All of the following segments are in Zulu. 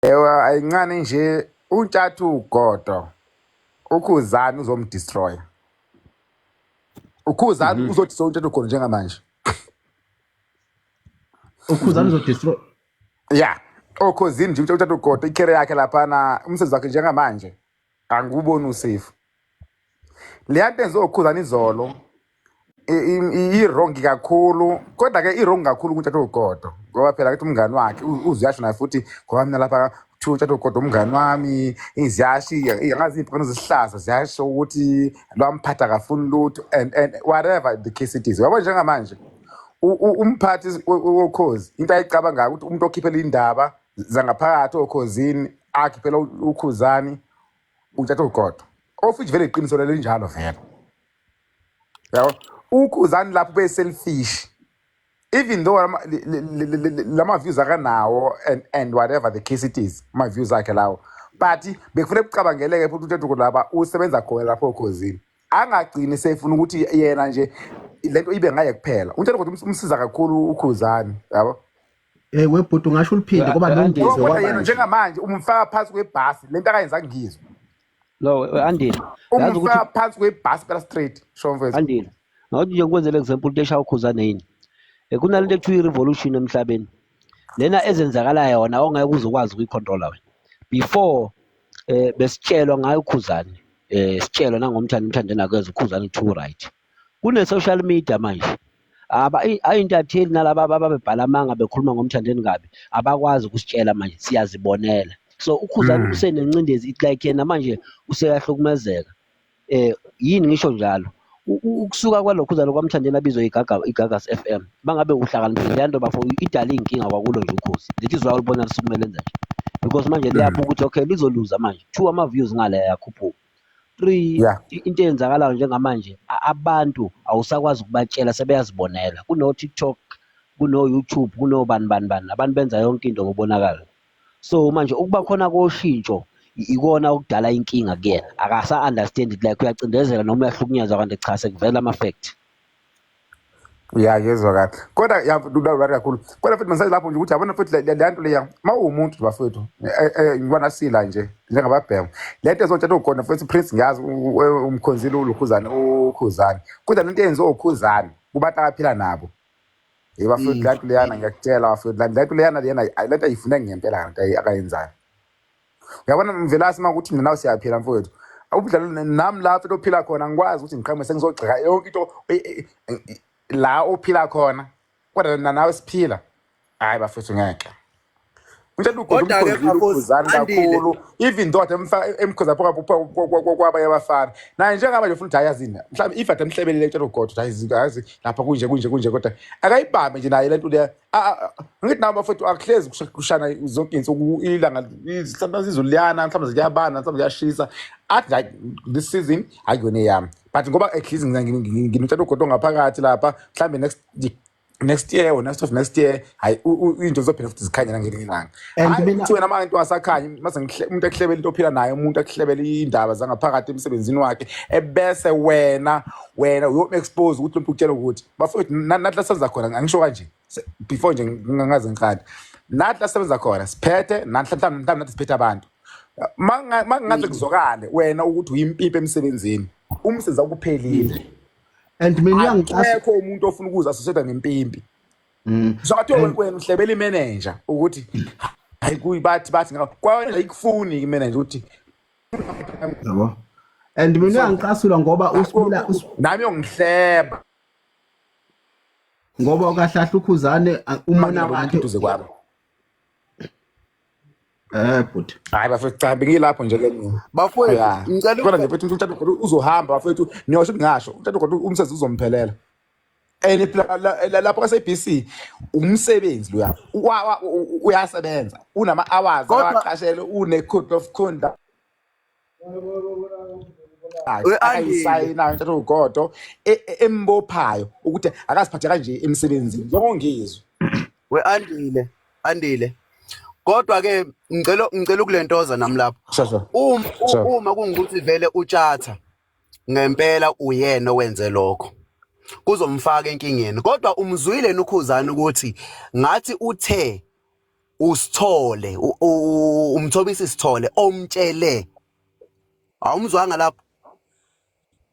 Ewa ayincane nje uNtshathu ugodo uKhuzani uzomdestroy. UKhuzani uzodestroy uNtshathu ugodo njengamanje. Ukhuzani uzodestroy. Yeah. Okhozini nje uNtshathu ugodo icareer yakhe laphana umsebenzi wakhe njengamanje angiwuboni usafe. Leya nto enziwa uKhuzani izolo i-wrong kakhulu, kodwa ke i-wrong kakhulu kuNtshathu ugodo ngoba phela kithi umngani wakhe uziyasho naye futhi ngoba mina lapha kuthiwa uNtshathu ugodo umngani wami iziyasho angazi iy'mpukane zisihlaza ziyasho ukuthi lwamphatha akafuni lutho and whatever the case it is. Yabo njengamanje umphathi wokhozi into ayicabangayo ukuthi umuntu okhiphela indaba zangaphakathi okhozini akhiphela uKhuzani uNtshathu ugodo of which vele iqiniso lelo linjalo vele. Yabo uKhuzani lapho be-selfish even though lama views akanawo and whatever the case it is, ama views akhe lawo, but bekufanele kucabangeleke futhi uNtshathu ugodo lapha usebenza khona lapho okhozini angagcini sefuna ukuthi yena nje lento ibe ngaye kuphela. UNtshathu ugodo umsiza kakhulu uKhuzani, yabo. Eh webhuti, ungasho uliphinde ngoba Andile. nongizwe Kodwa yena kwabanje. njengamanje umfaka phansi kwebhasi lento akayenza ngizwe. No, Andile, yazi ukuthi Umfaka phansi kwebhasi phela straight sho mfethu. Andile, ngathi nje ngikwenzele example into eshaya uKhuzane yini. Kunalento ekuthiwa i-revolution emhlabeni. Lena ezenzakalayo yona ongeke uze ukwazi ukuyicontrola wena. Before besitshelwa ngayo uKhuzane, sitshelwa nangomthando umthandeni akeze uKhuzane too right. Kune social media manje. Aba ayintatheli nalaba ababebhala amanga bekhuluma ngomthandeni kabi abakwazi ukusitshela manje siyazibonela. So uKhuzane usenencindezi, it's like yena manje useyahlukumezeka. Yini ngisho njalo? Ukusuka kwalokhuzana kwamthandeni abizwe igaga iGagas FM, bangabe uhlakaniphile leya nto bafo idala iy'nkinga kwakulo nje ukhozi. That is why ulibona lisukumele enza nje because manje liyapha ukuthi okay lizoluza manje two ama-views ngale ayakhuphuka, three into eyenzakalayo njengamanje abantu awusakwazi ukubatshela, sebeyazibonela kuno-TikTok, kuno-YouTube, kunobani bani bani, abantu benza yonke into ngokubonakala. So manje ukuba khona koshintsho ikona okudala inkinga kuyena, akasa-understand it, like uyacindezela noma uyahlukunyezwa kanti cha, sekuvela ama-fact. Ya, ngezwa kahle, kodwa ya lula kakhulu, kodwa futhi manje lapho nje ukuthi yabona futhi le nto leya uma uwumuntu nje bafowethu, ngibona sila nje njengababhema le nto ezotshatha ukhona futhi Prince, ngiyazi umkhonzile uLukhuzane uKhuzani, kodwa lento eyenziwa uKhuzani kubantu abaphila nabo bafowethu, le nto leyana ngiyakutshela bafowethu, le nto leyana leyana le nto ayifune ngempela nto akayenzayo. Uyabona Mvelasi, uma ukuthi mina nawe siyaphila mfowethu, ubudlalo nami la futhi ophila khona ngikwazi ukuthi ngiqhamuke sengizogxeka yonke into la ophila khona, kodwa nawe siphila. Hayi bafethu, ngeke uNtshathu ugodo Kodwa-ke umkhonzile Mafosi, uKhuzani Andile. kakhulu, even though ade emkhoza kwabanye abafana naye njengamanje ufuna ukuthi hayi yazini mhlawumbe if ade emhlebelele uNtshathu ugodo hayi izinto yazi lapha kunje kunje kunje, kodwa akayibambe nje naye lento leya. Ngithi nawe bafethu akuhlezi kushana zonke iy'nsuku ilanga, mhlawumbe izulu liyana, mhlawumbe ziyabanda, mhlawumbe ziyashisa, athi hayi this season akuyona eyami, but ngoba at least nginoNtshathu ugodo ngaphakathi lapha, mhlawumbe next year or next of next year hayi into zizophinda futhi zikhanye nangelinye ilanga. And Hhayi mina ukuthi wena ma into asakhanye mase umuntu ekuhlebela into ophila naye, umuntu akuhlebela iy'ndaba zangaphakathi emsebenzini wakhe, ebese wena uyomu-expose ukuthi lo muntu ukutshela ukuthi bafowethu nathi la sebenza khona, angisho kanje before nje ngingaze ngiqale, nathi la sebenza khona siphethe nathi mhlawumbe nathi siphethe abantu, ma kungaze kuzwakale wena ukuthi uyimpimpi emsebenzini, umsebenzi awukuphelile. And mina uyangicasa. Akekho umuntu ofuna ukuza associate nempimpi. So athiwa wena uhlebela imanager ukuthi hayi kuyi bathi ngakho kwawena ayikufuni imanager ukuthi Yabo, and mina uyangicasula ngoba usibula nami yongihleba. Ngoba kahlahle uKhuzane umona umuntu wakhe eduze kwami. Bhuti. Hayi bafethu, cha, bengilapho nje ke mina. Bafowethu, Ya. ngicela Kodwa nje mfethu uNtshathu uzohamba bafethu, niyosho ukuthi ngasho uNtshathu kodwa umsebenzi uzomphelela and phela lapho ka-SABC umsebenzi loya uyasebenza, unama-hours Kodwa awaqashelwe, une-code of conduct We Andile. akayisayinayo Ntshathu ugodo embophayo ukuthi akaziphathe kanje emsebenzini njengongizwe. We Andile, Andile. Kodwa ke ngicela ukulentoza nami lapho. Sure. Uma Sure. uma kungukuthi vele uTshatha ngempela uyena owenze lokho, kuzomfaka enkingeni. Kodwa umzwile nuKhuzani ukuthi ngathi uthe usithole uMthobisi Sithole omtshele. Awumzwanga lapho?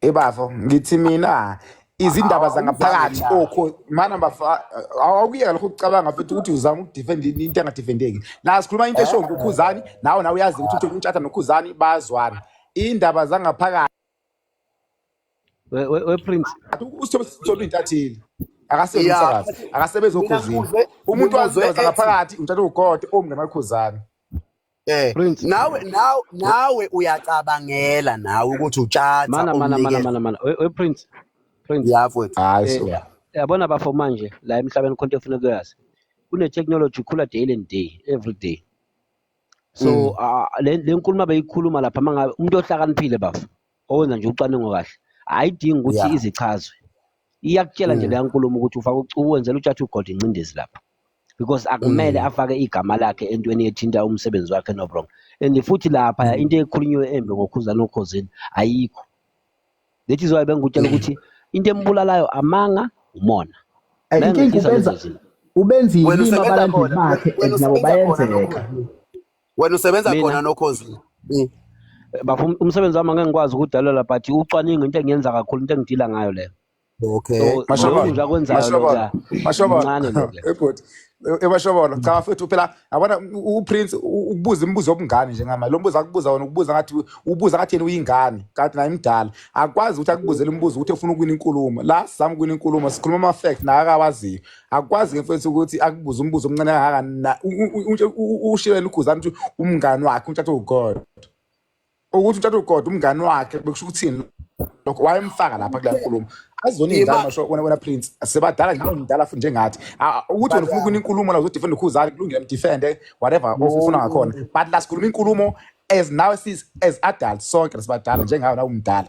Ebafo ngithi mina izindaba Awumzwanga zangaphakathi la. okho mana bafa, awukuyeka lokho ukucabanga futhi ukuthi uzama ukudefend into engadefendeki. La sikhuluma into esho ngoKhuzani, nawe uyazi ukuthi uNtshatha noKhuzani bayazwana. Indaba zangaphakathi We Prince. Usithola intatheli akasebenzi umsakazi, akasebenzi Mina oKhozini. Umuntu wazi ngimuzwe indaba ethi zangaphakathi uNtshatha uGodo omngane kaKhuzani. Prince. Nawe uyacabangela nawe ukuthi uTshatha Mana mana mana omnikeza. mana mana. We Prince. Prince. Ya mfowethu. Hayi Eh so. yabona bafo manje la emhlabeni khonto efuneka uyazi. Kune technology ikhula day and day every day. So le nkulumo abeyikhuluma lapha mangabe umuntu ohlakaniphile bafo owenza nje ucwaningo kahle ayidingi ukuthi izichazwe. Iyakutshela nje leya nkulumo ukuthi ufaka uwenzela uTshatha uGodo incindezi lapha. Because akumele afake igama lakhe entweni ethinta umsebenzi wakhe no wrong. And futhi lapha into ekhulunyiwe embi ngoKhuzani oKhozini ayikho. That is why bengikutshela ukuthi into embulalayo amanga, umona. Inkinga Mayengehlisa ubenza lezo zinto. ubenza Wena ilima usebenza abalandeli khona, bakhe wena and nabo usebenza khona bayenzeka. noKhozi. Wena usebenza Mina khona noKhozi. Bafo umsebenzi wami angeke ngikwazi ukudalela but ucwaningo into engiyenza kakhulu, into engidila ngayo leyo. Okay. So lokhu Mashobolo, nje akwenzayo Mashobolo, lokhuya Mashobolo. mncane lokhuya. Ebhuti, eMashobolo. Cha mfethu phela yabona uPrince ukubuza imibuzo yobungane njengamanje. Lo mbuzo akubuza wona ukubuza ngathi yena uyingane, kanti naye mdala. Akwazi ukuthi akubuzele umbuzo ukuthi ufuna ukuwina inkulumo. La sizama ukuwina inkulumo, sikhuluma ama-facts naye akawaziyo. Akwazi ke mfethu ukuthi akubuze umbuzo omncane kangaka na ushilo uKhuzani ukuthi umngane wakhe uNtshatha uGodo. Ukuthi uNtshatha uGodo umngane wakhe bekusho ukuthini lokho? Wayemfaka lapha kule nkulumo. Azona iy'ngane masho wena Prince sebadala nje, mdala futhi njengathi. Ukuthi wena ufuna ukuwina inkulumo la uzodefend uKhuzani, kulungile, mdefende whatever ofuna ngakhona, but la sikhuluma inkulumo as now sis as adults sonke sibadala njengawe nawe umdala.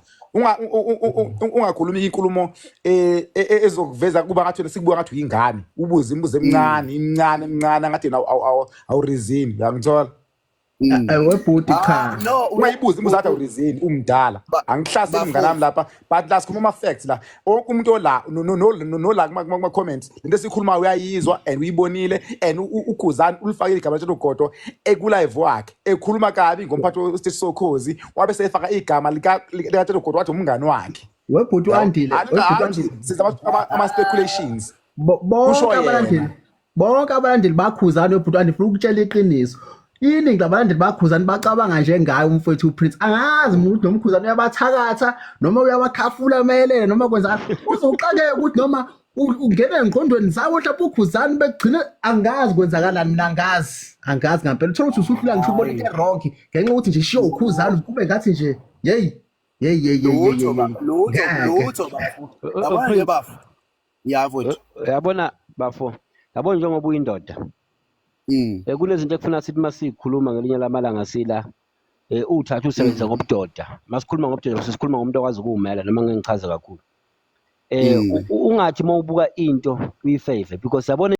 Ungakhulumi inkulumo ezokuveza kuba ngathi wena sikubuka ngathi uyingane, ubuze imibuzo emincane imncane emncane ngathi wena awurizini, uyangithola? Webhuti cha. No, ungayibuzi imibuzo ngathi awurizini umdala. Angihlaseli mngane wami lapha, but la sikhuluma ama-facts la. Wonke umuntu ola nola kuma-comments, lento esiyikhulumayo uyayizwa and uyibonile and uKhuzani ulifakile igama likaTshatha uGodo ekulive wakhe ekhuluma kabi ngomphathi wesiteshi soKhozi, wabe sefaka igama likaTshatha uGodo wathi umngani wakhe. Webhuti Yabo? u-Andile, webhuti Hayi, u-Andile. senza ama-speculations. Bonke Kusho abalandeli yena. Bonke abalandeli baKhuzani, webhuti u-Andile, ufuna ukutshela iqiniso. Iningi labalandeli baKhuzani bacabanga njengaye umfowethu uPrince. Angazi mina ukuthi noma uKhuzani uyabathakatha noma uyabakhafula mayelele noma kwenza uzoxakeka ukuthi noma ungena engqondweni zawo mhlawumbe uKhuzani begcine, angazi kwenzakalani mina, angazi ngampela. Uthola ukuthi usuhlula ngisho ukubona into e-wrong ngenxa yokuthi nje shiyo uKhuzani, kube ngathi nje yeyi yeyi yeyi yeyi yeyi. Lutho ba, Yeyi, lutho, ngeke. Lutho bafo. Yabona nje Prince. Bafo. Ya mfowethu. Uyabona bafo, yabona njengoba uyindoda, kunezinto ekufuna sithi masikhuluma ngelinye lamalanga sila uthatha usebenze ngobudoda. Masikhuluma ngobudoda sesikhuluma ngomuntu okwazi ukuwumela noma ngeke ngichaze kakhulu. Ungathi mawubuka into uyifavor because yabona.